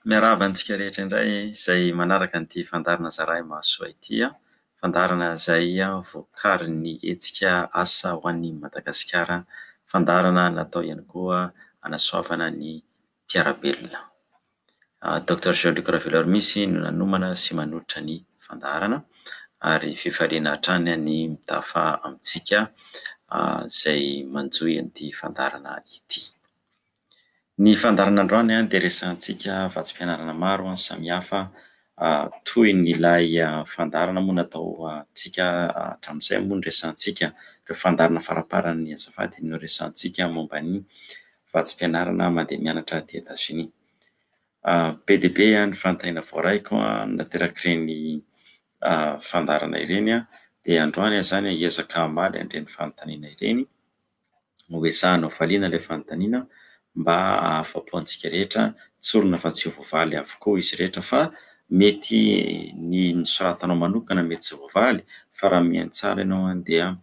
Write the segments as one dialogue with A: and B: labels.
A: Miarahaba antsika rehetra indray izay manaraka an'ity fandaharana Zarahy Mahasoa ity, fandaharana izay vokarin'ny hetsika Asa ho an'i Madagasikara, fandaharana natao ihany koa hanasoavana ny mpiara-belona. Docteur Jean Luc Raveloarimisy no nanomana sy manolotra ny fandaharana ary fifaliana hatrany ny mitafa amintsika izay manjohy an'ity fandaharana ity. Ny fandaharana androany dia resahantsika vatsim-pianarana maro samihafa toy ny ilay fandaharana moa natao antsika hatramin'izay moa no resahantsika, ireo fandaharana faraparany azafady no resahantsika momba ny vatsim-pianarana mandeha mianatra aty Etazonia. Be dia be ny fanontaniana voaraiko naterak'ireny fandaharana ireny dia androany aho izany hiezaka hamaly an'ireny fanontaniana ireny. Hoezahana hovaliana ilay fanontaniana mba hahafapo antsika rehetra. Tsorina fa tsy ho voavaly avokoa izy rehetra fa mety ny nosoratanao manokana mety tsy voavaly fa raha mihaino tsara ianao dia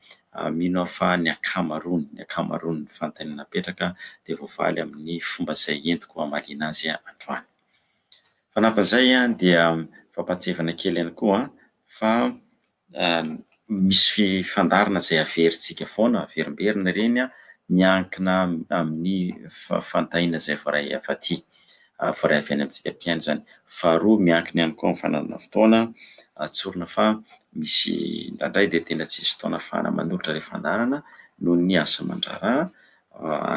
A: mino aho fa ny ankamaroany, ny ankamaroan'ny fanontaniana napetraka dia voavaly amin'ny fomba izay entiko hamaliana azy androany. Fanampin'izay dia fampahatsiahivana kely ihany koa fa misy fandaharana izay averintsika foana, averimberina ireny miankina amin'ny fanontaniana izay voaray avy aty, voaray avy any amintsika mpihaino izany. Faharoa, miankina ihany koa amin'ny fananana fotoana, tsorina fa misy indraindray dia tena tsisy fotoana ahafahana manolotra ilay fandaharana noho ny asa aman-draharaha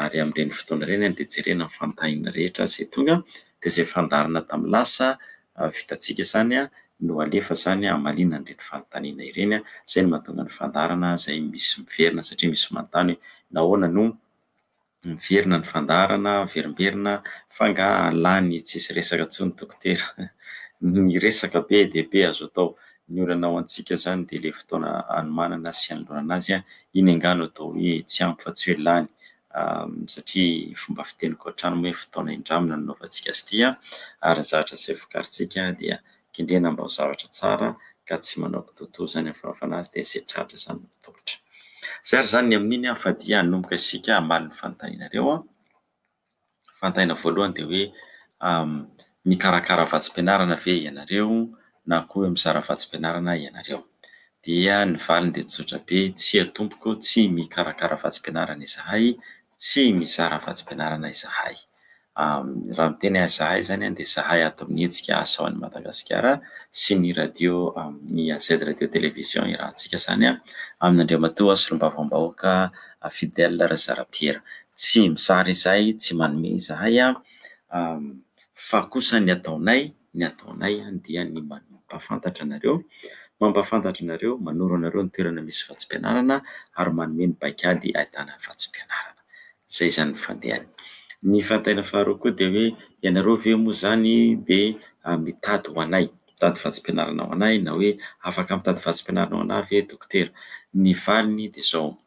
A: ary amin'ireny fotoana ireny dia jerena ny fanontaniana rehetra izay tonga dia izay fandaharana tamin'ny lasa vitantsika izany no alefa izany hamaliana an'ireny fanontaniana ireny. Izay no mahatonga ny fandaharana izay misy miverina satria misy manontany hoe nahoana no miverina ny fandaharana, miverimberina fa angaha lany tsisy resaka intsony dokotera. Ny resaka be dia be azo atao. Ny olana ho antsika izany dia ilay fotoana hanomanana sy hanolorana azy, iny angaha no atao hoe tsy ampy fa tsy hoe lany satria fomba fiteniko hatrany moa hoe fotoana indramina no nanaovantsika azy ity ary ny zavatra izay vokarintsika dia kendrena mba ho zavatra tsara ka tsy manao kitoatoa izany amin'ny fanaovana azy dia izay tratra izany no atolotra. Izay ary izany ny amin'iny fa dia hanomboka isika hamaly ny fanontanianareo. Fanontaniana voalohany dia hoe mikarakara vatsim-pianarana ve ianareo na koa hoe mizara vatsim-pianarana ianareo? Dia ny valiny dia tsotra be, tsia tompoko, tsy mikarakara vatsim-pianarana izahay, tsy mizara vatsim-pianarana izahay. Raha miteny aho izahay izany dia izahay ato amin'ny hetsika Asa ho an'i Madagasikara sy ny radio ny AZ Radio Télévision iarahantsika izany amin'Andriamatoa Solombavambahoaka Fidèle Razarapiera. Tsy mizara izahay, tsy manome izahay fa kosa ny ataonay, ny ataonay dia ny mampahafantatra anareo, mampahafantatra anareo, manoro anareo ny toerana misy vatsim-pianarana ary manome ny paikady ahitana vatsim-pianarana. Izay izany ny fandehany. Ny fanontaniana faharoa koa dia hoe ianareo ve moa izany dia mitady ho anay, mitady vatsim-pianarana ho anay na hoe afaka mitady vatsim-pianarana ho anah ve dokotera? Ny valiny dia izao,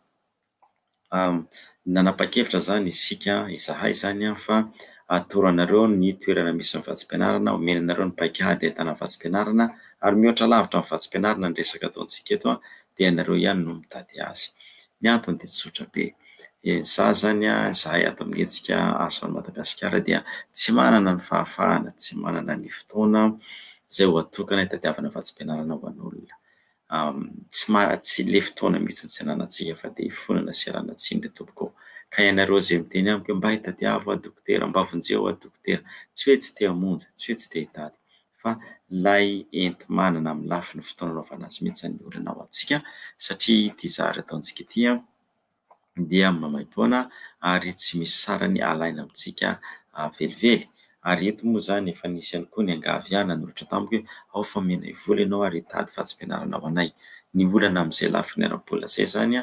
A: nanapa-kevitra izany isika, izahay izany fa atoro anareo ny toerana misy ny vatsim-pianarana, omena anareo ny paikady ahitana vatsim-pianarana ary mihoatra lavitra ny vatsim-pianarana ny resaka ataontsika eto dia ianareo ihany no mitady azy. Ny antony dia tsotra be. Izaho izany, izahay ato amin'ny hetsika Asa ao Madagasikara dia tsy manana ny fahafahana, tsy manana ny fotoana izay ho atokana hitadiavana vatsim-pianarana ho an'olona. Tsy ma- tsy ilay fotoana mihitsy tsy ananantsika fa dia ifonana sy ialana tsiny ry tompoko ô. Ka ianareo izay miteny amiko hoe mba hitadiavo aho dokotera, mba vonjeo aho dokotera, tsy hoe tsy te hamonjy, tsy hoe tsy te hitady fa ilay enti-manana amin'ny lafiny fotoana anaovana azy mihitsy ny olana ho antsika satria ity zahary ataontsika ity dia maimaimpoana ary tsy misy sarany alaina amintsika velively. Ary eto moa izany efa nisy ihany koa niangavy ahy nanolotra tamiko hoe ao fa omenay vola ianao ary hitady vatsim-pianarana ho anay. Ny olana amin'izay lafiny ara-bola izay izany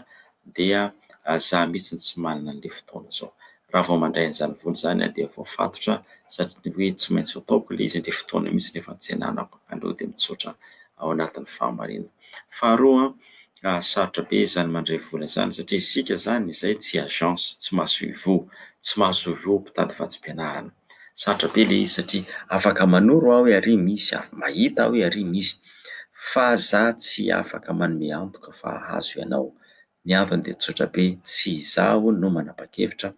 A: dia izaho mihitsy no tsy manana an'ilay fotoana izao. Raha vao mandray an'izany vola izany aho dia voafatotra satria hoe tsy maintsy ataoko ilay izy, ilay fotoana mihitsy nefa tsy ananako. Aleo dia mitsotra ao anatin'ny fahamarinana. Faharoa, sarotra be izany mandray vola izany satria isika izany izay tsy agence, tsy masoivoho, tsy masoivoho mpitady vatsim-pianarana. Sarotra be ilay izy satria afaka manoro aho hoe ary misy, mahita aho hoe ary misy fa za tsy afaka manome antoka fa hahazo ianao. Ny antony dia tsotra be, tsy izaho no manapa-kevitra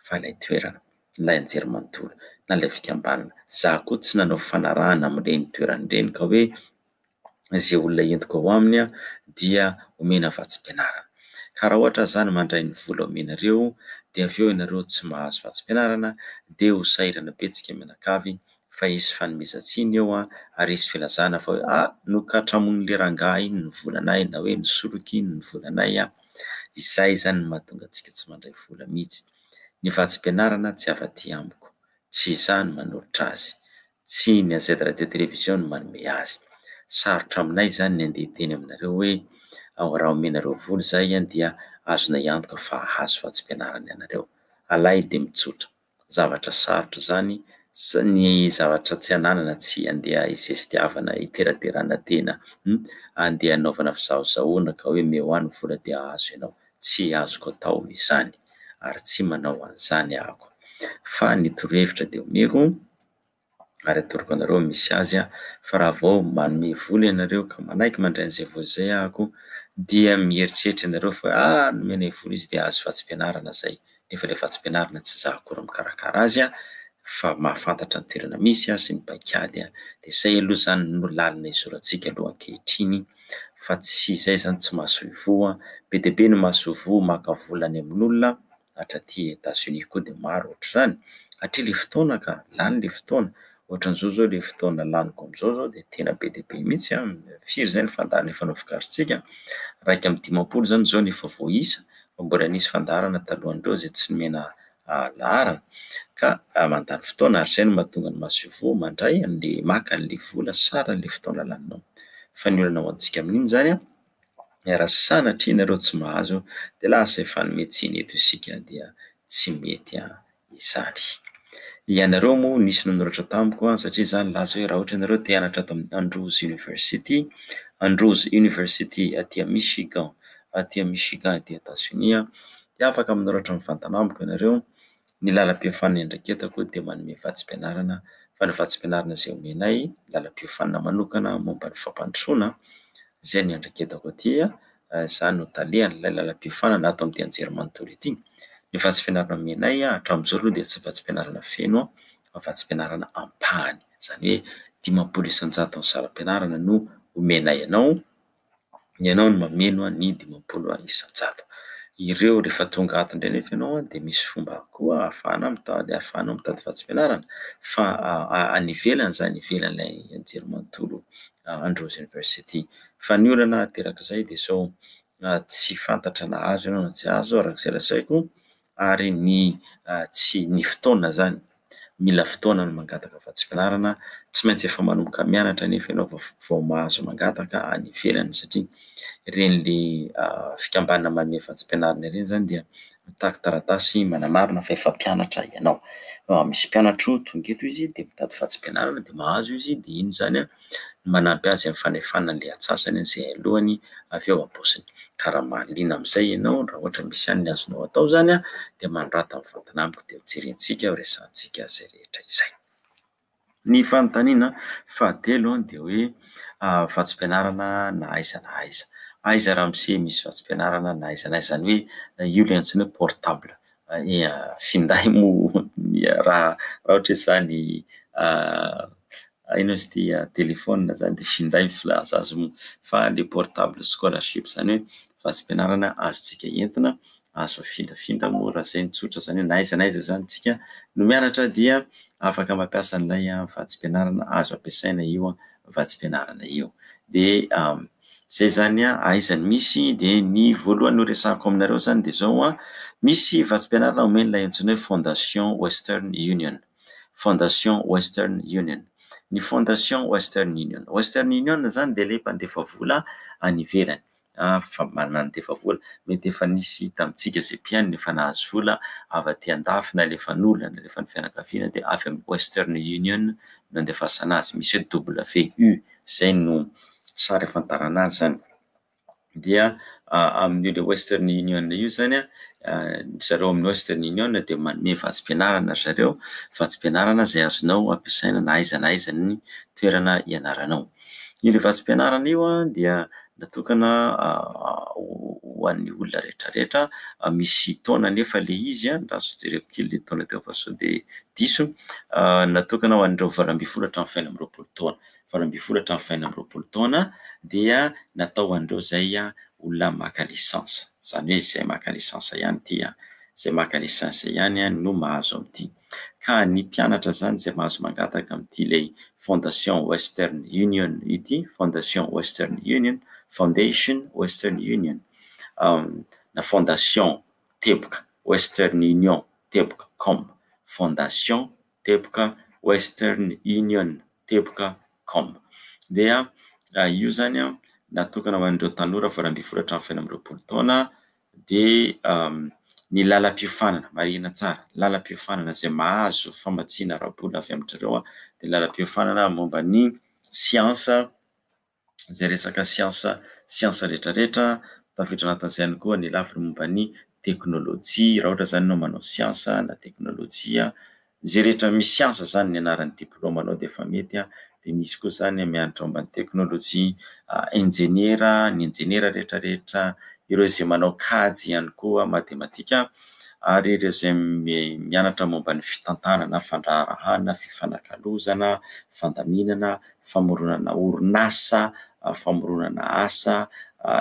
A: fa ilay toerana. ilay anjerimanontolo na ilay fikambanana. Izaho koa tsy nanao fifanarahana amin'ireny toerana ireny ka hoe izay olona entiko ao aminy dia omena vatsim-pianarana. Ka raha ohatra izany mandray ny vola omenareo dia avy eo ianareo tsy mahazo vatsim-pianarana dia ho sahirana be tsika mianakavy fa hisy fanomezan-tsiny eo ary hisy filazana fa hoe ah nokatramoin'ilay rangahy iny ny volanay na hoe nisoroka iny ny volanay. Izay izany no mahatonga antsika tsy mandray vola mihitsy. Ny vatsim-pianarana tsy avy aty amiko, tsy izaho no manolotra azy, tsy ny AZ Radio Télévision no manome azy. Sarotra aminay izany ny handeha hiteny aminareo hoe raha omenareo vola izahay dia azonay antoka fa hahazo vatsim-pianarana ianareo. Alay dia mitsotra. Zavatra sarotra izany, ny zavatra tsy ananana tsy handeha hisesitiavana, hiteraterana tena, handeha hanaovana fizahozahoana ka hoe omeo ahy ny vola dia hahazo ianao. Tsy azoko atao izany ary tsy manao an'izany aho. Fa ny torohevitra dia omeko ary atoroko anareo misy azy fa raha vao manome vola ianareo ka manaiky mandray an'izay vola izay aho dia mieritreritra ianareo fa ah nomenay vola izy dia azo vatsim-pianarana izay. Nefa ilay vatsim-pianarana tsy izaho akory mikarakara azy fa mahafantatra ny toerana misy sy ny paikady. Dia izay aloha izany no lalina izorantsika aloha ankehitriny fa tsy izay izany tsy mahasoivoho. Be dia be ny mahasoivoho maka vola any amin'olona hatraty Etats-Unis koa dia maro ohatr'izany. Hatria ilay fotoana ka, lany ilay fotoana. Ohatran'izao izao ilay fotoana laniko amin'izao izao dia tena be dia be mihitsy. Firy izay ny fandaharana efa novokarintsika? 51 izany izao no efa voaisa fa mbola nisy fandaharana talohan'ireo izay tsy nomena laharana ka mandany fotoana ary izay no mahatonga ny mahasoivoho mandray an'ilay maka an'ilay vola saran'ilay fotoana laninao. Fa ny olana ho antsika amin'iny izany raha sanatria ianareo tsy mahazo dia lasa hifanome tsiny eto isika dia tsy mety izany. Ianareo moa nisy nanoratra tamiko satria izaho nilaza hoe raha ohatra ianareo te hianatra ato amin'ny Andrews University, Andrews University aty Michigan, aty Michigan aty Etazonia dia afaka manoratra mivantana amiko ianareo. Ny lalam-piofanana iandraiketako dia manome vatsim-pianarana fa ny vatsim-pianarana izay omenay lalam-piofanana manokana momba ny fampandrosoana izay no iandraiketako aty, izaho no talehan'ilay lalam-piofanana ato amin'ity anjerimanontolo ity. Ny vatsim-pianarana omenay hatramin'izao aloha dia tsy vatsim-pianarana feno fa vatsim-pianarana ampahany, izany hoe 50% ny saram-pianarana no omenay anao. Ianao no mameno ny 50%. Ireo rehefa tonga ato indray nefa ianao dia misy fomba koa ahafahana mitady, ahafahanao mitady vatsim-pianarana fa any ivelany izany, ivelan'ilay anjerimanontolo Andrews University. Fa ny olana aterak'izay dia izao tsy fantatra na azo ianao na tsy azo araka izay lazaiko ary ny tsy ny fotoana izany. Mila fotoana ny mangataka vatsim-pianarana, tsy maintsy efa manomboka mianatra anefa ianao vao mahazo mangataka any ivelany satria ireny le fikambanana manome vatsim-pianarana ireny izany dia mitaky taratasy manamarina fa efa mpianatra ianao. Misy mpianatra tonga eto izy dia mitady vatsim-pianarana dia mahazo izy dia iny izany no manampy azy amin'ny fanefana an'ilay antsasany izay alohany avy eo am-paosiny. Ka raha mahaliana amin'izay ianao, raha ohatra misy ihany ny azonao atao izany dia manorata mivantana amiko dia hojerentsika, horesahantsika izay rehetra izay. Ny fanontaniana fahatelo dia hoe vatsim-pianarana na aiza na aiza. Aiza ramose misy vatsim-pianarana na aiza na aiza, izany hoe io ilay antsoina hoe portable, finday moa raha ohatra hoe izany inona izy ity telefaonina izany dia finday ny filaza azy moa fa ilay portable scholarship izany hoe vatsim-pianarana azontsika entina, azo afindrafindra moa raha izay no tsotra izany hoe na aiza na aiza izany isika no mianatra dia afaka mampiasa an'ilay vatsim-pianarana, azo ampiasaina io vatsim-pianarana io. Dia izay izany aiza no misy dia ny voalohany horesahako aminareo izany dia izao, misy vatsim-pianarana omen'ilay antsoina hoe Fondation Western Union. Fondation Western Union. Ny Fondation Western Union. Western Union izany dia ilay mpandefa vola any ivelany. Fa mandefa vola. Mety efa nisy tamintsika izay mpihaino efa nahazo vola avy aty an-dafy nalefan'olona, nalefan'ny fianakaviana dia avy amin'ny Western Union no nandefasana azy. Misy hoe WU izay no sary ahafantarana azy izany. Dia amin'io ilay Western Union io izany, ry zareo amin'ny Western Union dia manome vatsim-pianarana ry zareo, vatsim-pianarana izay azonao ampiasaina na aiza na aiza ny toerana ianaranao. Io ilay vatsim-pianarana io dia natokana ho an'ny olona rehetrarehetra. Misy taona anefa ilay izy, andraso jereko kely ilay taona teo fa sao dia diso. Natokana ho an'ireo 18 hatramin'ny faha-26 taona. 18 hatramin'ny faha-26 taona dia natao ho an'ireo izay olona maka licence. Izany hoe izay maka licence ihany ity, izay maka licence ihany no mahazo amin'ity. Ka ny mpianatra izany izay mahazo mangataka amin'ity ilay Fondation Western Union ity, Fondation Western Union, Foundation Western Union, na Fondation teboka Western Union teboka com, Fondation teboka Western Union teboka com. Dia io izany natokana ho an'ireo tanora 18 hatramin'ny faha-26 taona. Dia ny lalam-piofanana, marihina tsara, lalam-piofanana izay mahazo famatsiana ara-bola avy amin-dry zareo dia lalam-piofanana momba ny siansa, izay resaka siansa, siansa rehetrarehetra, tafiditra anatin'izay ihany koa ny lafiny momba ny teknolojia, raha ohatra izany ianao manao siansa na teknolojia, izay rehetra misy siansa izany ny anaran'ny diplaomanao dia efa mety, dia misy koa izany mianatra momba ny teknolojia, injeniera, ny injeniera rehetrarehetra, ireo izay manao kajy ihany koa matematika ary ireo izay mianatra momba ny fitantanana, fandraharahana, fifanakalozana, fandaminana, famoronana orinasa, famoronana asa,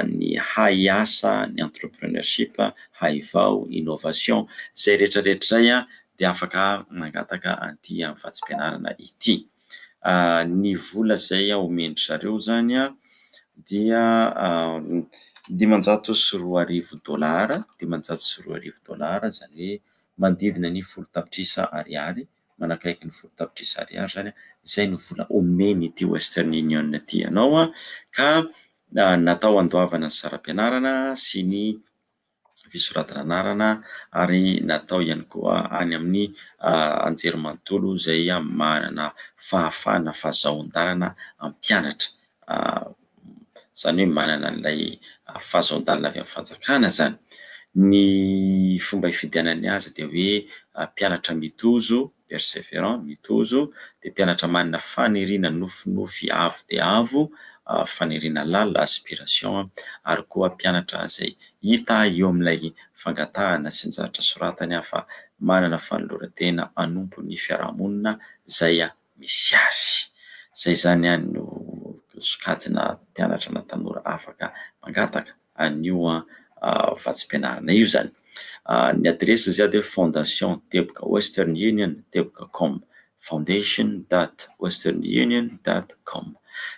A: ny hay asa, ny entrepreneurship, haivao, innovation, izay rehetrarehetra izay dia afaka mangataka an'ity vatsim-pianarana ity. Ny vola izay omen-dry zareo izany dia 2500 dolara, 2500 dolara izany hoe manodidina ny 10 tapitrisa ariary, manakaiky ny 10 tapitrisa ariary izany, izay no vola omen'ity Western Union ity anao ka natao handoavana ny saram-pianarana sy ny fisoratana anarana ary natao ihany koa any amin'ny anjerimanontolo izay manana fahafahana fahazoan-dalana hampianatra, izany hoe manana an'ilay fahazoan-dalana avy amin'ny fanjakana izany. Ny fomba hifidianany azy dia hoe mpianatra mitozo, persévérant, mitozo, dia mpianatra manana faniriana nofinofy avo dia avo, faniriana lalina, aspiration, ary koa mpianatra izay hita eo amin'ilay fangatahana sy ny zavatra soratany fa manana fanoloran-tena hanompo ny fiarahamonina izay misy azy. Izay izany no sokajina mpianatra na tanora afaka mangataka an'io vatsim-pianarana io izany. Ny adiresy izay dia fondation teboka western union teboka com, foundation dot western union dot com.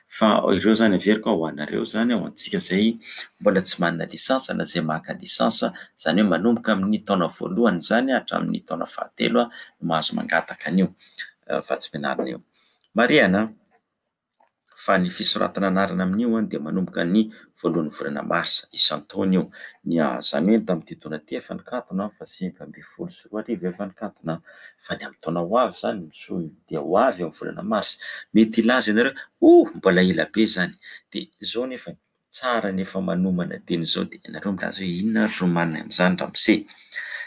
A: Fa ireo izany averiko ho anareo izany, ho antsika izay mbola tsy manana licence na izay maka licence, izany hoe manomboka amin'ny taona voalohany izany hatramin'ny taona fahatelo no mahazo mangataka an'io vatsim-pianarana io. Marihana fa ny fisoratana anarana amin'io dia manomboka ny voalohan'ny volana marsa isan-taona io. Ny izany hoe tamin'ity taona ity efa nikatona fa 2019 efa nikatona fa ny amin'ny taona ho avy izany dia ho avy amin'ny volana marsa. Mety hilaza ianareo hoe oh mbola ela be izany. Dia izao nefa tsara ny efa manomana dieny izao dia ianareo milaza hoe inona ary no omanina amin'izany ramose.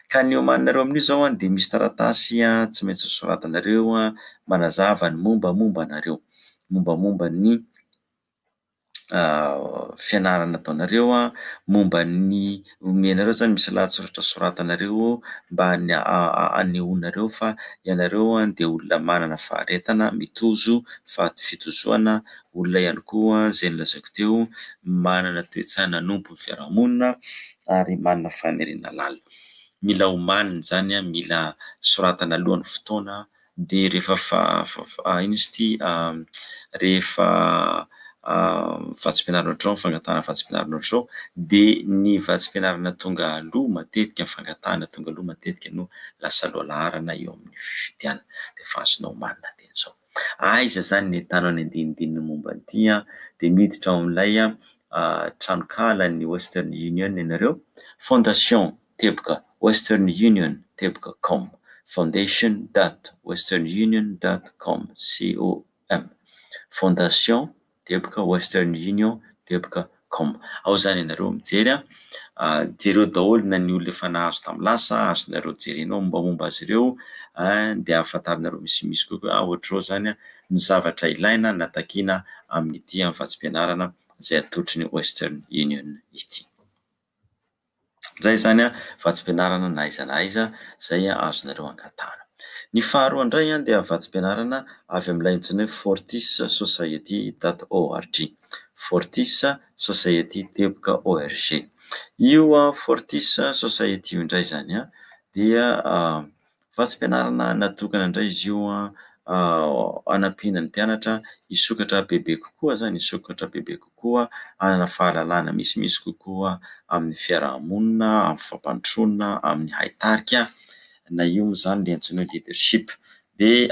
A: Ka ny omaninareo amin'io izao dia misy taratasy tsy maintsy soratanareo manazava ny mombamomba anareo, mombamomba ny fianarana ataonareo, momba ny omenareo izany misy lahatsoratra soratanareo mba hanehoanareo fa ianareo dia olona manana faharetana, mitozo, fitozoana, olona ihany koa izay nolazaiko teo manana toe-tsaina hanompo ny fiarahamonina ary manana faniriana lalina. Mila omanina izany, mila soratana alohan'ny fotoana dia rehefa inona izy ity rehefa vatsim-pianarana ohatr'izao, fangatahana vatsim-pianarana ohatr'izao dia ny vatsim-pianarana tonga aloha matetika, ny fangatahana tonga aloha matetika no lasa lohalaharana eo amin'ny fifidianana dia efa azonao omanina dieny izao. Aiza izany ny ahitanao ny andinindininy momba an'ity dia miditra ao amin'ilay tranonkalan'ny Western Union ianareo, fondation teboka western union teboka com, foundation dot western union dot com, C O M, fondation teboka western union teboka com. Ao izany ianareo mijery, jereo daholo na ny olona efa nahazo tamin'ny lasa, azonareo jerena ao mombamomba azy ireo dia ahafantarinareo misimisy kokoa hoe ohatr'izao izany ny zavatra ilaina na takiana amin'ity vatsim-pianarana izay atolotry ny Western Union ity. Izay izany vatsim-pianarana na aiza na aiza izay azonareo angatahana. Ny faharoa indray dia vatsim-pianarana avy amin'ilay antsoina hoe Fortis Society dot org. Fortis Society teboka org. Io Fortis Society io indray izany dia vatsim-pianarana natokana indray izy io hanampiana ny mpianatra hisokatra bebe kokoa izany, hisokatra bebe kokoa, hanana fahalalana misimisy kokoa amin'ny fiarahamonina, amin'ny fampandrosoana, amin'ny haitarika, na io moa izany ilay antsoina hoe leadership. Dia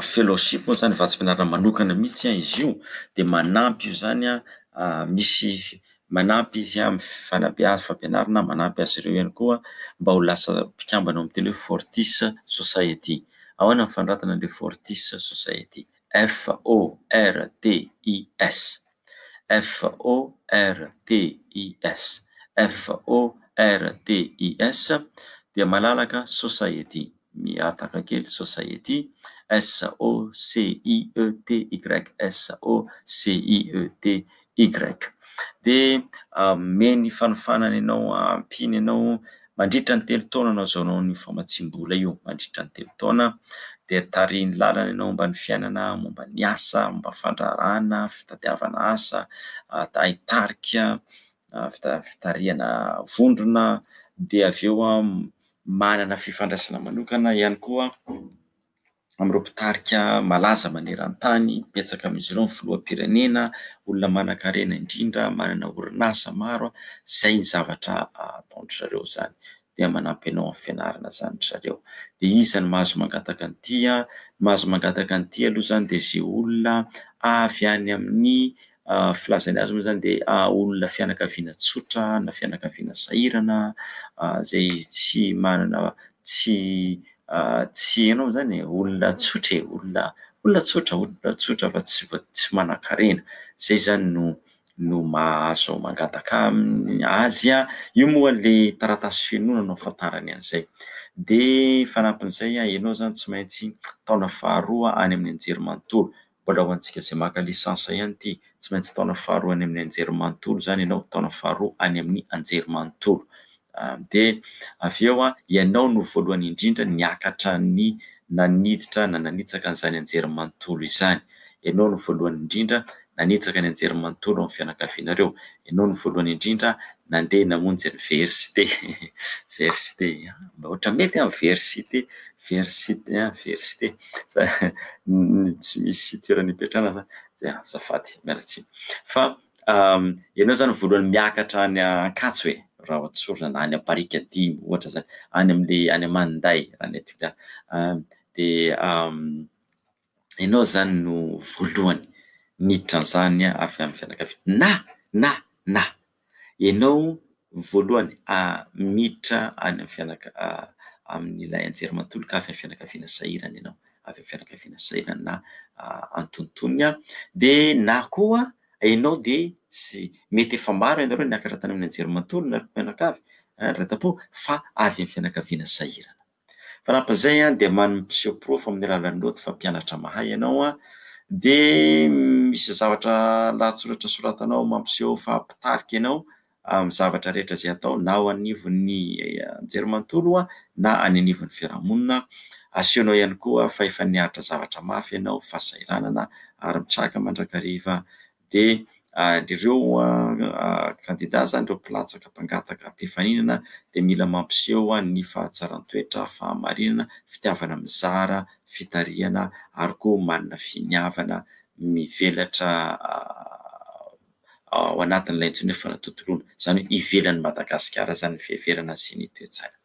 A: fellowship moa izany vatsim-pianarana manokana mihitsy izy io, dia manampy io izany misy manampy izy amin'ny fanabeazana, fampianarana, manampy azy ireo ihany koa mba ho lasa mpikambana ao amin'ny teny hoe Fortis Society. Ahoana ny fanoratana an'ilay Fortis Society? F O R T I S. F O R T I S. F O R T I S dia malalaka Society. Mihataka kely Society. S O C I E T Y. S O C I E T Y. Dia omeny fanofanana ianao, ampiany ianao mandritra ny 3 taona no ahazoanao an'io famatsiam-bola io. Mandritra ny 3 taona dia tarihiny lalana ianao momba ny fiainana, momba ny asa, momba ny fandraharahana, fitadiavana asa, haitarika, fitarihana vondrona, dia avy eo manana fifandraisana manokana ihany koa amin'ireo mpitarika malaza maneran-tany, betsaka amin'izy ireo ny filoham-pirenena, olona manan-karena indrindra, manana orinasa maro, izay ny zavatra ataon-dry zareo izany. Dia manampy anao amin'ny fianarana izany ry zareo. Dia iza no mahazo mangataka an'ity? Ny mahazo mangataka an'ity aloha izany dia izay olona avy any amin'ny filazany azy moa izany dia olona fianakaviana tsotra na fianakaviana sahirana, izay tsy manana, tsy, tsy ianao izany e, olona tsotra e, olona, olona tsotra, olona tsotra fa tsy, tsy manan-karena. Izay izany no, no mahazo mangataka aminy azy. Io moa ilay taratasy fenoana no ahafantarany an'izay. Dia fanampin'izay, ianao izany tsy maintsy taona faharoa any amin'ny anjerimanontolo. Mbola ho antsika izay maka licence ihany ity, tsy maintsy taona faharoa any amin'ny anjerimanontolo izany ianao, taona faharoa any amin'ny anjerimanontolo. Dia avy eo ianao no voalohany indrindra niakatra ny na niditra na nanitsaka an'izany anjerimanontolo izany. Ianao no voalohany indrindra nanitsaka ny anjerimanontolo ao amin'ny fianakavianareo. Ianao no voalohany indrindra nandeha namonjy ny versite. Versite, mba ohatra mety an, versite, versite, versite. Tsy misy toerana ipetrahana izany. Dia azafady, miala tsiny. Fa ianao izany voalohany miakatra any Ankatso e, raha tsorina, na any Amparikadimy ohatra izany, any amin'ilay any Maninday, raha ny aty Toliara. Dia ianao izany no voalohany niditra an'izany avy amin'ny fianakaviana. Na, na, na ianao voalohany miditra any amin'ny fianaka-, amin'ilay anjerimanontolo ka avy amin'ny fianakaviana sahirana ianao, avy amin'ny fianakaviana sahirana na antonontonony, dia na koa ianao dia tsy mety efa maro ianareo niakatra tany amin'ny anjerimanontolo nareo mpianakavy, ray tam-po, fa avy amin'ny fianakaviana sahirana. Fanampin'izay dia mampiseho porofo amin'ny alalan'ny naoty fa mpianatra mahay ianao, dia misy zavatra lahatsoratra soratanao mampiseho fa mpitarika ianao amin'ny zavatra rehetra izay atao na ao anivon'ny anjerimanontolo na any anivon'ny fiarahamonina. Asehonao ihany koa fa efa niaritra zavatra mafy ianao, fahasahiranana ary mitraka mandrakariva. Dia ireo kandida izany, ireo mpilatsaka mpangataka mpifaninana dia mila mampiseho ny fahatsaran-toetra, fahamarinana, fitiavana mizara, fitarihana ary koa manana finiavana mivelatra ao anatin'ilay antsoina hoe fanatontoloana, izany hoe ivelan'i Madagasikara izany ny fiheverana sy ny toe-tsaina.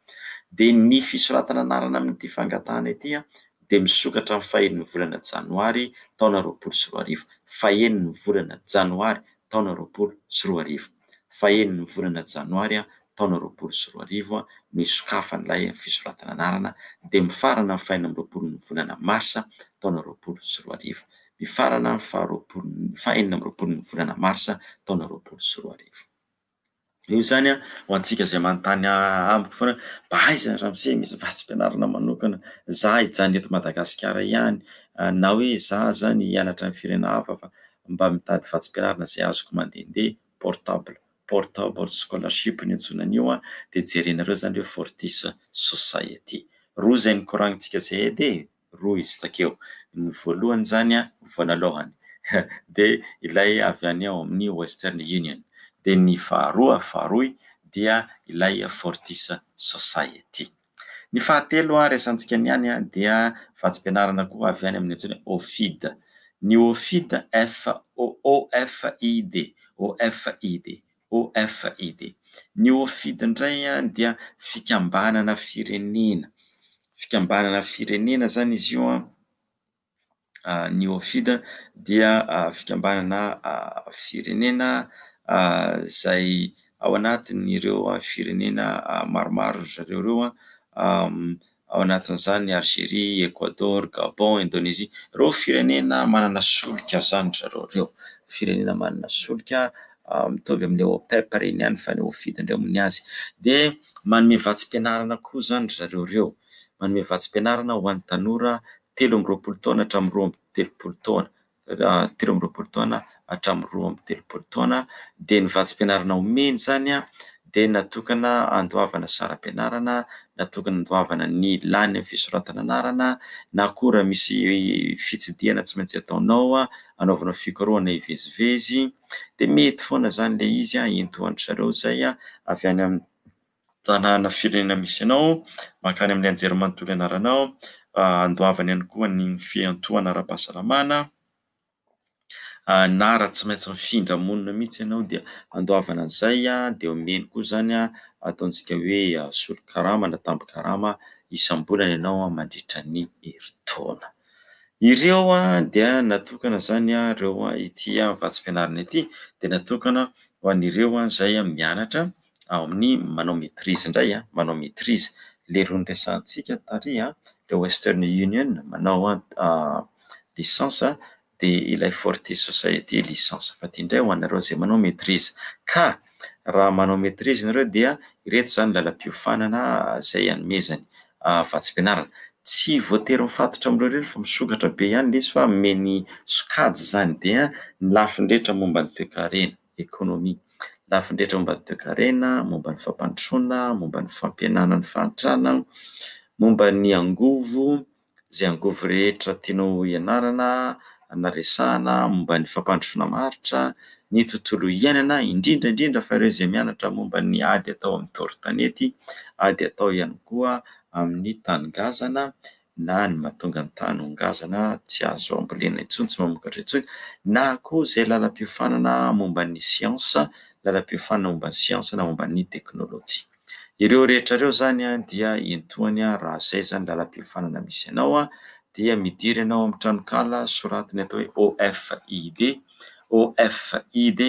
A: Dia ny fisoratana anarana amin'ity fangatahana ity dia misokatra amin'ny fahenin'ny volana janoary taona 2020. Fahenin'ny volana janoary taona 2020. Fahenin'ny volana janoary taona 2020 no isokafan'ilay fisoratana anarana dia mifarana amin'ny fahenina amby roapolon'ny volana marsa taona 2020. Mifarana amin'ny faharoapolo, fahenina amby roapolon'ny volana marsa taona 2020. Io izany ho antsika izay manontany amiko foana hoe mba aiza ramose misy vatsim-pianarana manokana, za hijanona eto Madagasikara ihany na hoe za zany hianatra amin'ny firenena hafa fa mba mitady vatsim-pianarana izay azoko mandehandeha, portable, portable scholarship ny antsoina an'io dia jerenareo izany hoe Fortis Society. Roa izay nikoragnintsika izay edy e, roa izy takeo. Ny voalohany izany voanalohany dia ilay avy any ao amin'ny Western Union, dia ny faharoa faharoy dia ilay Fortis Society. Ny fahatelo resahantsika niany dia vatsim-pianarana koa avy any amin'ny antsoina hoe OFID. Ny OFID, F O F I D, O F I D, O F I D. Ny OFID indray dia fikambanana firenena. Fikambanana firenena izany izy io. Ny OFID dia fikambanana firenena izay ao anatin'ireo firenena maromaro ry zareo ireo, ao anatin'izany Algerie, Equador, Gabon, Indonésie, ireo firenena manana solika izany ry zareo ireo, firenena manana solika mitovy amin'ilay OPEP ireny ihany fa ny OFID indray moa ny azy. Dia manome vatsim-pianarana koa izany ry zareo ireo, manome vatsim-pianarana ho an'ny tanora 23 taona hatramin'ny 32 taona, 23 taona hatramin'ny 32 taona, dia ny vatsim-pianarana omeny izany dia natokana handoavana saram-pianarana, natokana handoavana ny lany amin'ny fisoratana anarana, na koa raha misy fitsidihana tsy maintsy ataonao, anaovana fikarohana hivezivezy, dia mety foana izany ilay izy, ento an-dry zareo izay avy any amin'ny tanàna firenena misy anao, mankany amin'ny anjerimanontolo ianaranao, andoavana ihany koa ny fiantohana ara-pahasalamana, na raha tsy maintsy mifindra monina mihitsy ianao dia andoavana an'izay, dia omeny koa izany ataontsika hoe solon-karama na tambin-karama isam-bolana ianao mandritra ny herintaona. Ireo dia natokana izany ireo ity vatsim-pianarana ity dia natokana ho an'ireo izay mianatra ao amin'ny manao maîtrise indray, manao maîtrise. Ilay roa niresahantsika tary, ilay Western Union manao licence dia ilay Fortis Society licence. Fa ity indray ho anareo izay manao maîtrise. Ka raha manao maîtrise nareo dia ireto izany lalam-piofanana izay anomezany vatsim-pianarana. Tsy voatery mifatotra amin'ireo irery fa misokatra be ihany ilay izy fa omeny sokajy izany dia ny lafiny rehetra momba ny toekarena, économie. Lafiny rehetra momba ny toekarena, momba ny fampandrosoana, momba ny fampihenana ny fahantrana, momba ny angovo, izay angovo rehetra tianao hianarana na resahana, momba ny fampandrosoana maharitra, ny tontolo iainana, indrindra indrindra fa ireo izay mianatra momba ny ady atao amin'ny doro-tanety, ady atao ihany koa amin'ny tany ngazana, na ny mahatonga ny tany ho ngazana tsy azo ambolena intsony, tsy mamokatra intsony, na koa izay lalam-piofanana momba ny siansa, lalam-piofanana momba ny siansa na momba ny teknôlôjia. Ireo rehetra ireo izany dia entohany raha izay izany lalam-piofanana misy anao dia midira ianao amin'ny tranonkala soraty ny atao hoe OFID, OFID,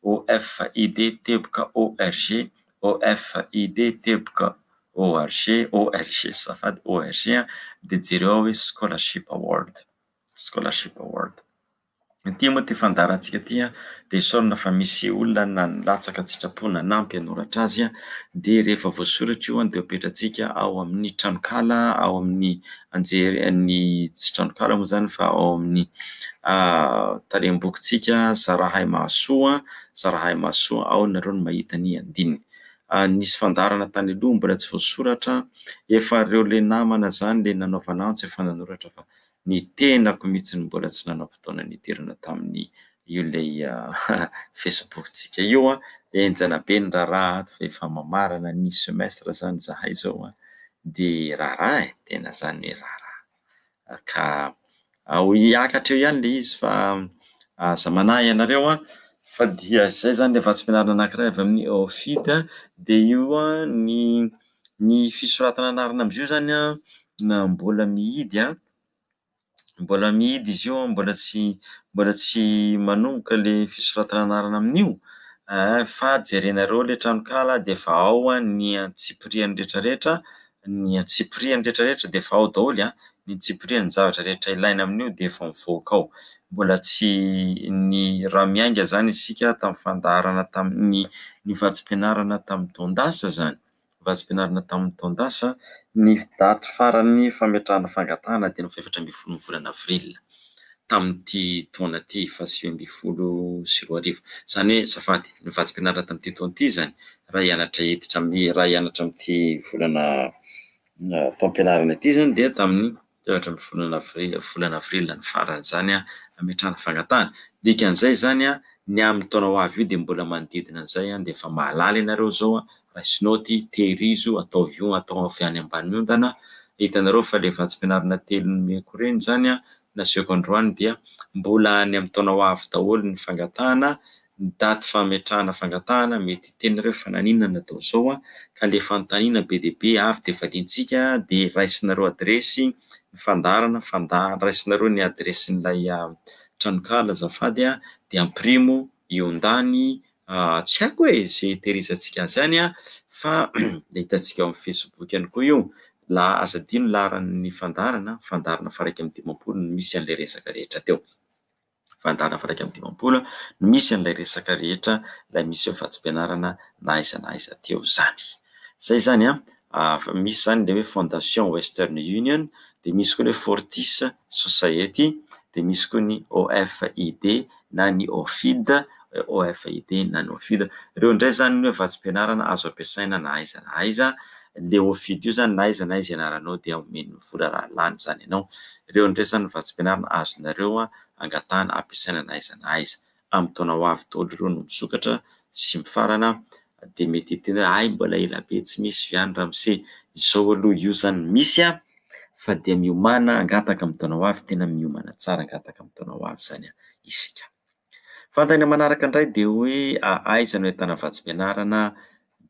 A: OFID teboka ORG, OFID teboka ORG, ORG azafady ORG dia jereo ao hoe scholarship award, scholarship award. Ity moa ity fandaharantsika ity dia isaorana fa misy olona nilatsaka an-tsitrapo nanampy hanoratra azy dia rehefa voasoratra io dia apetratsika ao amin'ny tranonkala, ao amin'ny anjery ny tsy tranonkala moa izany fa ao amin'ny tarehimbokitsika Zarahay Mahasoa, Zarahay Mahasoa, ao nareo no mahita ny andininy. Nisy fandaharana tany aloha mbola tsy voasoratra, efa ireo ilay namana izany ilay nanaovana antso efa nanoratra fa ny tenako mihitsy no mbola tsy nanam-potoana nidirana tamin'ny io ilay Facebook-tsika io. Henjana be ny raharaha ato fa efa mamarana ny semestre izany izahay izao dia raharaha e, tena izany hoe raharaha. Ka ho hiakatra eo ihany ilay izy fa aza manahy ianareo fa dia izay izany ilay vatsim-pianarana anankiray avy amin'ny OFID dia io ny fisoratana anarana amin'izy io izany na mbola mihidy an, mbola mihidy izy io, mbola tsy manomboka ilay fisoratana anarana amin'io fa jerenareo ilay tranonkala dia efa ao ny antsipiriany rehetrarehetra, ny antsipiriany rehetrarehetra dia efa ao daholo an, ny antsipiriany zavatra rehetra ilaina amin'io dia efa mivoaka ao. Mbola tsy ny raha miainga izany isika tamin'ny fandaharana tamin'ny ny vatsim-pianarana tamin'ny taon-dasa izany, vatsim-pianarana tamin'ny taon-dasa, ny daty farany fametrahana fangatahana dia ny faha-14 ny volana avril. tamin'ity taona ity faha-2019. Izany hoe azafady, ny vatsim-pianarana tamin'ity taona ity izany raha hianatra hiditra amin'ny raha hianatra amin'ity volana taom-pianarana ity izany dia tamin'ny 14 volana avril volana avril ny farany izany hametrahana fangatahana. Dikan'izay izany ny amin'ny taona ho avy io dia mbola manodidina an'izay dia efa mahalala ianareo izao, raiso naoty, tehirizo, ataovy io, atao avy any ambany ondana. Hitanareo fa ilay vatsim-pianarana telo nomeko ireny izany nasehoko androany dia mbola any amin'ny taona ho avy daholo ny fangatahana, ny daty fametrahana fangatahana mety hiteny nareo fa naninona natao izao ka le fanontaniana be dia be avy dia valiantsika dia raisinareo adiresy ny fandaharana, fanda- raisinareo ny adiresin'ilay tranonkala azafady dia ampirimo iondany tsy haiko e izay hitehirizantsika azy any fa dia hitantsika ao amin'ny Facebook ihany koa io. La aza adino laharan'ny fandaharana, fandaharana faha 51 no misy an'ilay resaka rehetra teo. Fandaharana faha 51 no misy an'ilay resaka rehetra, ilay misy hoe vatsim-pianarana na aiza na aiza teo izany. Izay izany an, misy izany ilay hoe Fondation Western Union, dia misy koa ny hoe Fortis Society, dia misy koa ny OFID na ny OFID, OFID na ny OFID. Ireo indray izany ny hoe vatsim-pianarana azo ampiasaina na aiza na aiza. Ilay OFID io izany na aiza na aiza ianaranao dia omeny vola raha lany izany ianao. Ireo indray izany ny vatsim-pianarana azonareo angatahana ampiasaina na aiza na aiza. Amin'ny taona ho avy daholo ireo no misokatra sy mifarana dia mety hiteny hoe hay mbola ela be tsy misy ve any ramose. Izao aloha io izany misy fa dia miomàna hangataka amin'ny taona ho avy, tena miomana tsara hangataka amin'ny taona ho avy izany isika. Fanontaniana manaraka indray dia hoe aiza no ahitana vatsim-pianarana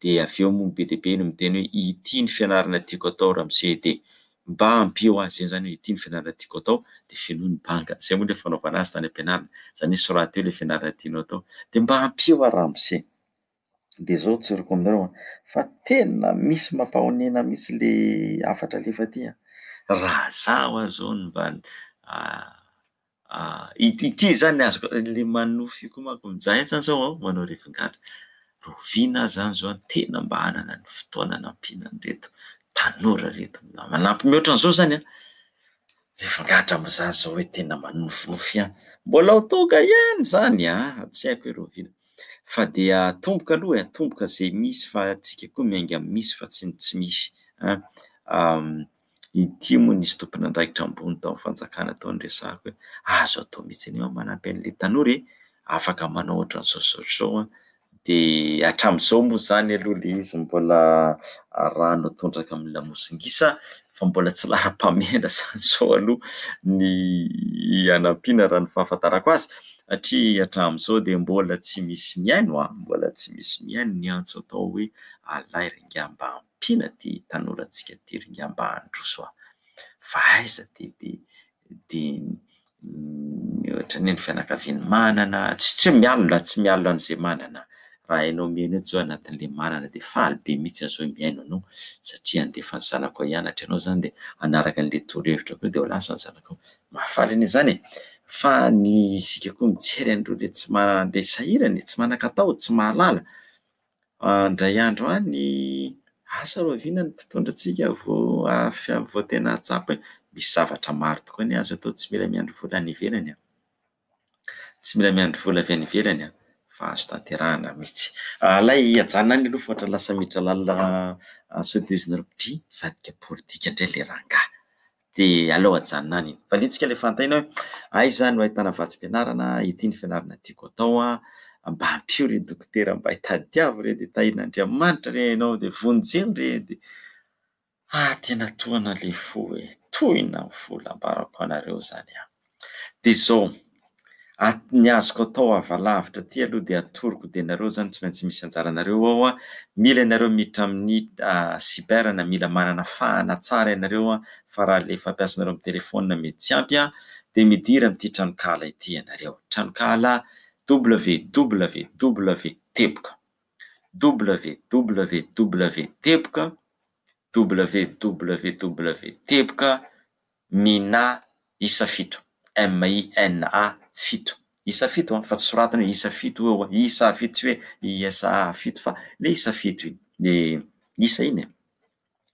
A: dia avy eo moa be dia be no miteny hoe ity ny fianarana tiako atao ramose dia mba ampio ahy, izay izany hoe ity ny fianarana tiako atao dia fenoy ny banga, izay moa ilay fanaovana azy tany am-pianarana, izany hoe soraty eo ilay fianarana tianao atao dia mba ampio aho ramose. Dia izao tsoriko aminareo an, fa tena misy mampahonena mihitsy ilay hafatra alefa aty an, raha izaho aza izao no mba Ity izany azoko ilay manonofy io koa manko mijaly zany zao aho manao revin-gadra. Rahoviana aho zany zao tena mba hanana ny fotoana hanampiana an'ireto tanora ireto. Manampy mihoatra an'izao zany an! Revin-gadra amin'izany zao hoe tena manofinofy ihany. Mbola ho tonga ihany izany an! Tsy haiko hoe rahoviana. Fa dia atomboka aloha e, atomboka izay misy fa antsika koa miainga amin'ny misy fa tsy ny tsy misy an! Ity moa nisy tompon'andraikitra ambony tao amin'ny fanjakana tao niresahako hoe azo atao mihitsy anie manampy an'ilay tanora e, afaka manao ohatran'izao sy ohatr'izao an, dia hatramin'izao moa izany aloha ilay izy mbola rano tondraka amin'ny lamosin-gisa fa mbola tsy laharam-pahamehana izany izao aloha ny hanampiana raha ny fahafantarako azy satria hatramin'izao dia mbola tsy misy mihaino an, mbola tsy misy mihaino ny antso atao hoe alay ry ingahy mba ampiana ity tanorantsika ity ry ingahy mba handroso a! Fa aiza dia dia dia ny ohatran'ny hoe ny fianakaviany manana, tsy tsy hoe mialona, tsy mialona an'izay manana, raha hainao mihaino eto izao anatin'ilay manana dia faly be mihitsy aho izao mihaino anao satria handefa ny zanakao hianatra ianao izany dia hanaraka an'ilay torohevitra koa dia ho lasa ny zanakao. Mahafaly anie izany e! Fa ny isika koa mijery an'ireo ilay tsy manana, ilay sahirana e, tsy manan-katao, tsy mahalala. Indray andro any, asa rahoviana ny mpitondra antsika vao vao tena hahatsapa hoe misy zavatra maro tokoa anie azo atao, tsy mila miandry vola any ivelany an! Tsy mila miandry vola avy any ivelany an! Fa azo tanterahana mihitsy. Alay ajanona any aloha fa ohatran'ny lasa miditra lalina sao dia izy nareo dry mivadika politika indray ilay rangahy. Dia aleo ajanona any. Valiantsika ilay fanontaniana hoe aiza no ahitana vatsim-pianarana, ity ny fianarana tiako atao an, mba ampio re dokotera, mba itadiavo re dia tahian'Andriamanitra re ianao dia vonjeo re dia ah tena tohina ilay fo e, tohina ny fo lambarako anareo izany an. Dia izao, ny azoko atao havalavitra aty aloha dia atoroko dia nareo izany tsy maintsy misy anjaranareo ao an, mila ianareo miditra amin'ny cyber na mila manana fahana tsara ianareo an, fa raha ilay fampiasanareo amin'ny telephone mety tsy ampy an, dia midira amin'ity tranonkala ity ianareo, tranonkala www teboka www teboka www teboka Mina isa fito, M-I-N-A fito, isa fito an, fa tsy soratana hoe isa fito eo an, isa fito tsy hoe I-S-A fito fa le isa fito iny, le isa iny e,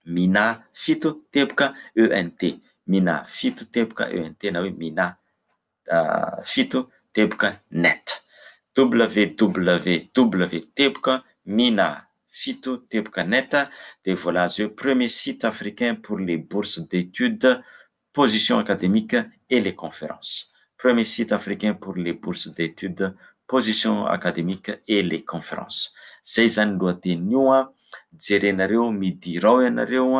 A: Mina fito teboka E-N-T, Mina fito teboka E-N-T na hoe Mina. 7 teboka net. Www teboka mina 7 teboka net dia voalaza hoe premier site africain pour les bourses d'études, position académique et les conférences. Premier site africain pour les bourses d'études, position académique et les conférences. Zay zany lohatenin'io an, jerenareo midira ao ianareo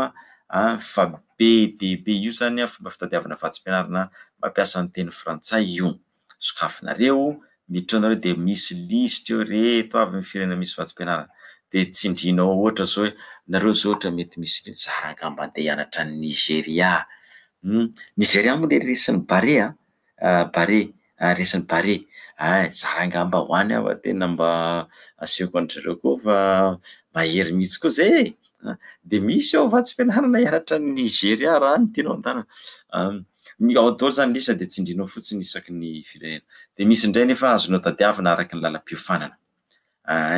A: an, fa be dia be io zany an, fomba fitadiavana vatsim-pianarana mampiasa ny teny frantsay io. Sokafinareo, miditra ao nareo dia misy lisitra eo reto avy ny firenena misy vatsim-pianarana. Dia tsindrinao ohatra zao hoe nareo zao ohatra mety misy zara angamba andeha hianatra any Nigeria. Nigeria moa le resin'ny Barea, Barea, resin'ny Barea. Zara angamba ho any aho fa tena mba asehoko an-dry zareo koa fa mahery mihitsy koa zay e. Dia misy ao vatsim-pianarana hianatra any Nigeria raha any tianao andehanana. Ny ao daholo zany lisitra dia tsindrinao fotsiny isaky ny firenena. Dia misy indray nefa azonao tadiavina araka ny lalam-piofanana.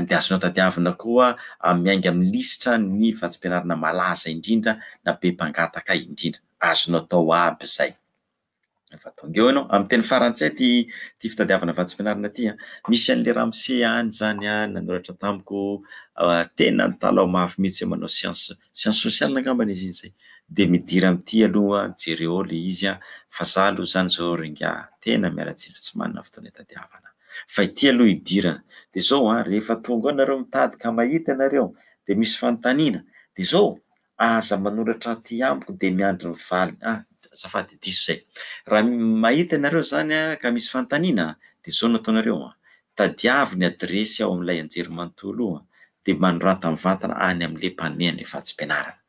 A: Dia azonao tadiavina koa miainga amin'ny lisitra ny vatsim-pianarana malaza indrindra na be mpangataka indrindra. Azonao atao aby izay. Efa tonga eo ianao. Amin'ny teny farantsay ity fitadiavana vatsim-pianarana ity an. Misy an'ilay ramose any zany an, nanoratra tamiko, tena nitalaho mafy mihitsy hoe manao science, science sociale angambany izy iny izay. Dia midira amin'ity aloha, jereo ao ilay izy an, fa za aloha zany zao ry ingahy, tena miala tsiny fa tsy manana fotoana hitadiavana. Fa ity aloha hidirana. Dia zao an, rehefa tonga ao nareo mitady ka mahita ianareo, dia misy fanontaniana. Dia zao, aza manoratra aty amiko dia miandry ny valiny. Azafady, diso izay. Raha mahita ianareo zany an, ka misy fanontaniana, dia zao no ataonareo an, tadiavo ny adiresy ao amin'ilay anjerimanontolo io an, dia manorata mivantana any amin'ilay mpanome an'ilay vatsim-pianarana.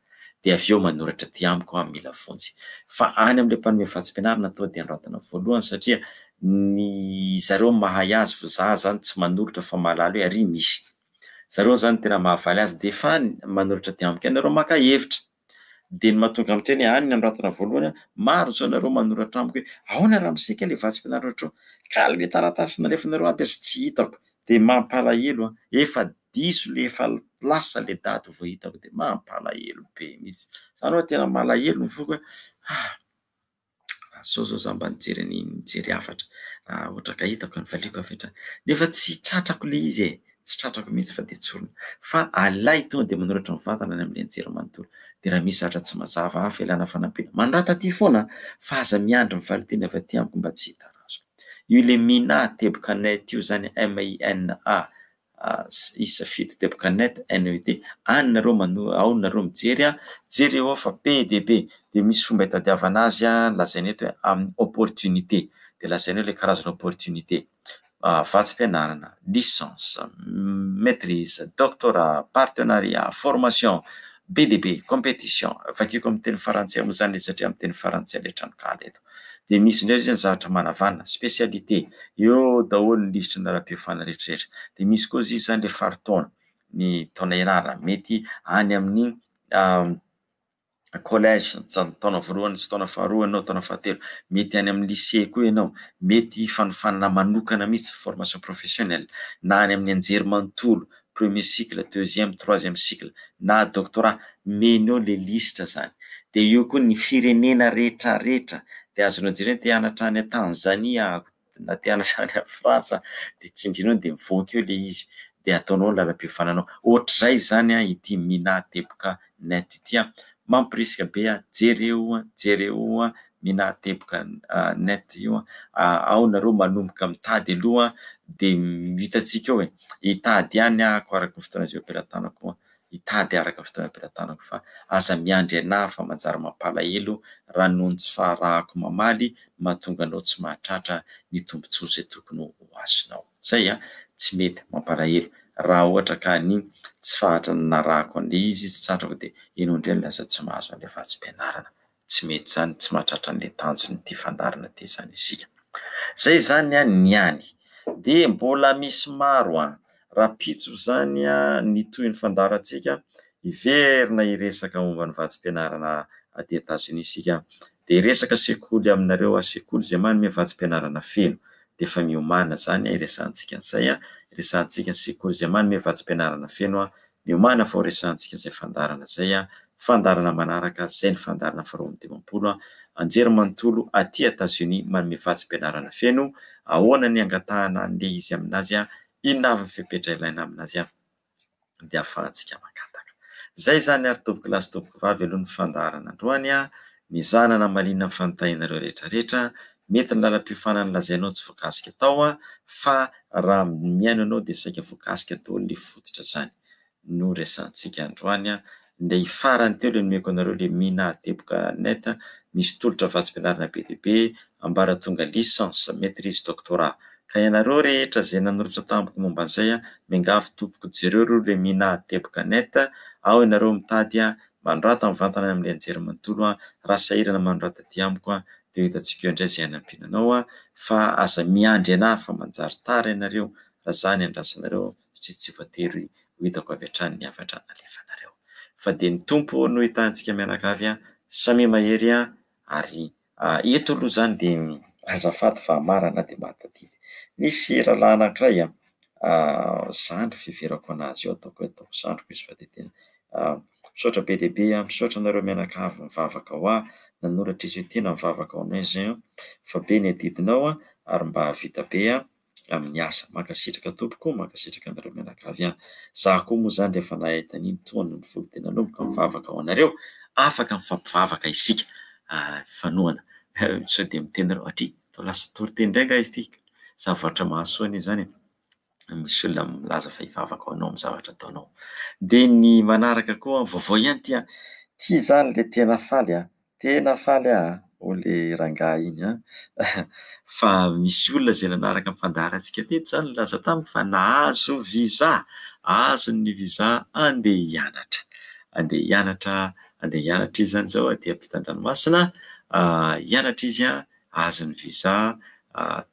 A: Dia avy eo manoratra aty amiko aho mila vonjy. Fa any amin'ilay mpanome vatsim-pianarana atao dia anoratana voalohany satria ny zareo mahay azy fa za zany tsy manolotra fa mahalala hoe ary misy. Zareo zany tena mahavaly azy dia efa manolotra aty amiko ianareo maka hevitra. Dia ny mahatonga miteny hoe any ny anoratana voalohany, maro zao nareo manoratra amiko hoe ahoana raha misika ilay vatsim-pianarana ohatr'izao, ka ilay taratasy nalefanareo aby aza tsy hitako. Dia mampalahelo an, efa diso le efa lasa le daty vao hitako dia mampalahelo be mihitsy. Zany hoe tena malahelo ny foko hoe zao zao za mba nijery an'iny, nijery hafatra, raha ohatra ka hitako ny valiako avy hatrany. Nefa tsy tratrako ilay izy e, tsy tratrako mihitsy fa dia tsorina. Fa alay tonga dia manoratra mivantana any amin'ilay anjerimanontolo. Dia raha misy zavatra tsy mazava hafa ilana fanampiana, manorata aty foana fa aza miandry ny valinteny avy aty amiko mba tsy hitarazoka. Io ilay Mina teboka net io zany, M I N A isa 7 teboka net, N E T, any nareo mano-, ao nareo mijery an, jereo ao fa be dia be. Dia misy fomba hitadiavana azy an, lazaina eto hoe amin'ny opportunité. Dia lazaina hoe ilay karazana opportunité. Vatsim-pianarana, licence, maîtrise, doctorat, partenariat, formation, be dia be, compétition. Vakiko amin'ny teny farantsay moa zany satria amin'ny teny farantsay ilay tranonkala eto. Dia misy indray zany zavatra manavanana, spécialité, eo daholo ny lisitry ny lalam-piofanana rehetrarehetra. Dia misy koa izy zany ilay faritaona, ny taona ianarana, mety any amin'ny collège, taona voalohany sy taona faharoa ianao, taona fahatelo, mety any amin'ny lycée koa ianao, mety fanofanana manokana mihitsy, formation professionnelle, na any amin'ny anjerimanontolo, premier cycle, deuxième, troisième cycle, na doctorat, meny eo ilay lisitra zany. Dia eo koa ny firenena rehetrarehetra, dia azonao jerena te hianatra any Tanzania na te hianatra any Frantsa, dia tsindrinao dia mivoaka eo ilay izy, dia ataonao ny lalam-piofananao. Ohatr'izay zany an ity Mina teboka net ity an, mampirisika be an, jereo an, jereo an, Mina teboka net io an, ao nareo manomboka mitady aloha dia hitantsika eo e, hitady ihany ahako araka ny fotoana izay am-pelatanako, hitady araka ny fotoana am-pelatanako fa aza miandry anahy fa manjary mampalahelo raha noho ny tsy faharahako mamaly mahatonga anao tsy mahatratra ny tombontsoa izay tokony ho azonao. Zay an, tsy mety mampalahelo raha ohatra ka ny tsy fahatra narahako an'ilay izy tsy tratrako dia ianao indray no lasa tsy mahazo an'ilay vatsim-pianarana. Tsy mety izany, tsy mahatratra an'ilay tanjon'ity fandaharana ity izany isika. Zay izany an ny any. Dia mbola misy maro an. Rahampitso izany an ny tohin'ny fandaharantsika, hiverina hiresaka momba ny vatsim-pianarana aty Etazonia isika. Dia hiresaka sekoly aminareo aho, sekoly izay manome vatsim-pianarana feno. Dia efa miomàna izany hiresahantsika an'izay an, hiresahantsika ny sekoly izay manome vatsim-pianarana feno an, miomàna fa horesahantsika izay fandaharana izay an, fandaharana manaraka izay ny fandaharana faha 52 an. anjerimanontolo aty Etazonia manome vatsim-pianarana feno. Ahoana ny angatahana an'ilay izy aminazy? Inona avy ny fepetra ilaina aminazy? Dia ahafahantsika mangataka. Izay izany ary tompoko lahy sy tompoko vavy aloha ny fandaharana androany. Nezahana namaliana ny fanontanianareo rehetra rehetra. Mety ny lalam-piofanana lazainao tsy voakasika tao fa raha mihaino anao dia saika voakasika daholo ilay fototra izany no resahantsika androany. Ilay farany teo ilay nomeko anareo ilay mina teboka net misy tolotra vatsim-pianarana be dia be ambaratonga licence, maitrise, doctorat. Ka ianareo rehetra izay nanoratra tamiko momba an'izay, miangavy tompoko jereo aloha ilay mina teboka net, ao ianareo mitady, manorata mivantana any amin'ilay anjerimanontolo, raha sahirana manorata aty amiko dia ho hitantsika eo indray izay hanampiana anao fa aza miandry anah fa manjary tara ianareo raha za ny andrasanareo satria tsy voatery ho hitako avy hatrany ny hafatra alefanareo. Fa dia ny Tompo no hitahantsika mianakavy, samia mahery ary eto aloha izany dia azafady fa marina dia mahatadidy. Nisy rahalahy anankiray zandry fiheverako anazy io, ataoko hoe ataoko zandriko izy fa dia tena misaotra be dia be, misaotra anareo mianakavy mivavaka ho ahy, nanoratra izy hoe tena mivavaka ho anay izay fa be ny adidinao ary mba hahavita be amin'ny asa. Mankasitraka tompoko, mankasitraka anareo mianakavy an. Za koa moa zany rehefa nahita an'iny tohana ny foko dia nanomboka mivavaka ho anareo. Afaka mifampivavaka isika, mifanohana. Sao dia miteny nareo, atria, toa lasa toriteny indray angaha izy ity. Zavatra mahasoa anie izany e. Misy olona milaza fa hivavaka ho anao amin'ny zavatra ataonao. Dia ny manaraka koa, vaovao ihany ity an. Ity izany ilay tena faly an. Tena faly aho an, hoy ilay rangahy iny an, fa misy olona izay nanaraka ny fandaharantsika teto izany nilaza tamiko fa nahazo visa, azony ny visa handeha hianatra, handeha hianatra, handeha hianatra izy izany izao aty ampitan-dranomasina, hianatra izy an, azony visa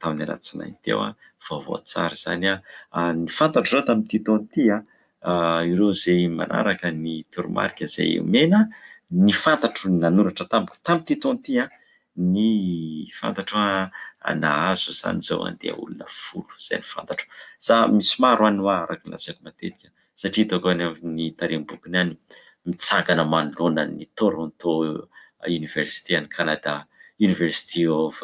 A: tamin'ny alatsinainy teo an, vaovao tsara izany an. Ny fantatro izao tamin'ity taona ity an, ireo izay manaraka ny toromarika izay omena, ny fantatro ny nanoratra tamiko tamin'ity taona ity an, ny fantatro an, nahazo izany izao andeha olona 10, izay no fantatro. Za misy maro any hoa araka ny lazaiko matetika satria hitako any amin'ny tarehimbokiny any mitsangana manoloana ny Toronto University any Canada, University of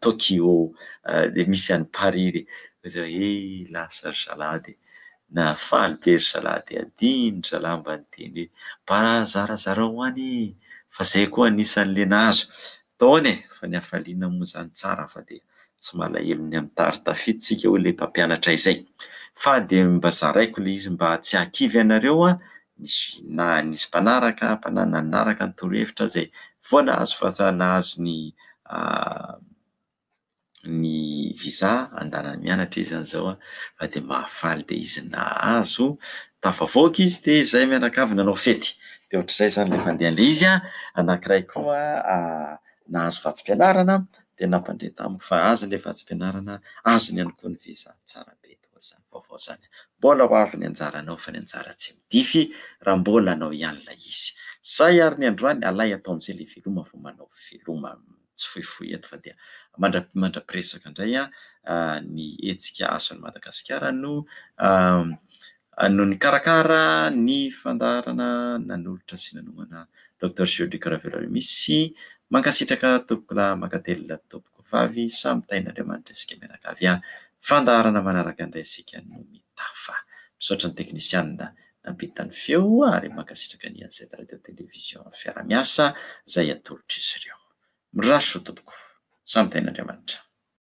A: Tokyo, dia misy any Paris dia zay hoe lasa ry zalahy dia nahafaly be ry zalahy dia adino ry zalahy mba niteny hoe mba zarazarao any e fa zay koa anisan'ilay nahazo. Taona e, fa ny hafaliana moa izany tsara fa dia tsy malahelo ny amin'ny tary tafita isika hoy ilay mpampianatra izay. Fa dia mba zaraiko ilay izy mba tsy hahakivy anareo an, nisy na nisy mpanaraka, nanaraka ny torohevitra izay vao nahazo fa nahazo ny ny visa andanany mianatra izy izany izao fa dia mahafaly dia izy nahazo, tafavoaka izy dia izay mianakavy nanao fety. Dia ohatr'izay izany ilay fandehan'ilay izy an, anankiray koa nahazo vatsim-pianarana dia nampandre tamiko fa azony ilay vatsim-pianarana, azony ihany koa ny visa, tsara be daholo izany vaovao izany. Mbola ho avy ny anjaranao fa ny anjara tsy midify raha mbola anao ihany ilay izy. Izay ary ny androany, alay atao amin'izay ilay veloma vao manao veloma. Tsy fohifohy eto fa dia mandra-piresaka indray ny hetsika Ason'i Madagasikara no no nikarakara ny fandaharana nanolotra sy nanomana Docteur Jules Luc Raveloarimisy. Mankasitraka tompokolahy, mankatelina tompokovavy, samy tahin'Andriamanitra isika mianakavy. Fandaharana manaraka indray isika no mitafa. Misaotra ny teknisianina nampita ny feo ary mankasitraka ny INZ Radio Télévision fiaraha-miasa izay atolotr'izy ireo. Mirary soa tompoko. Samy tahin'Andriamanitra.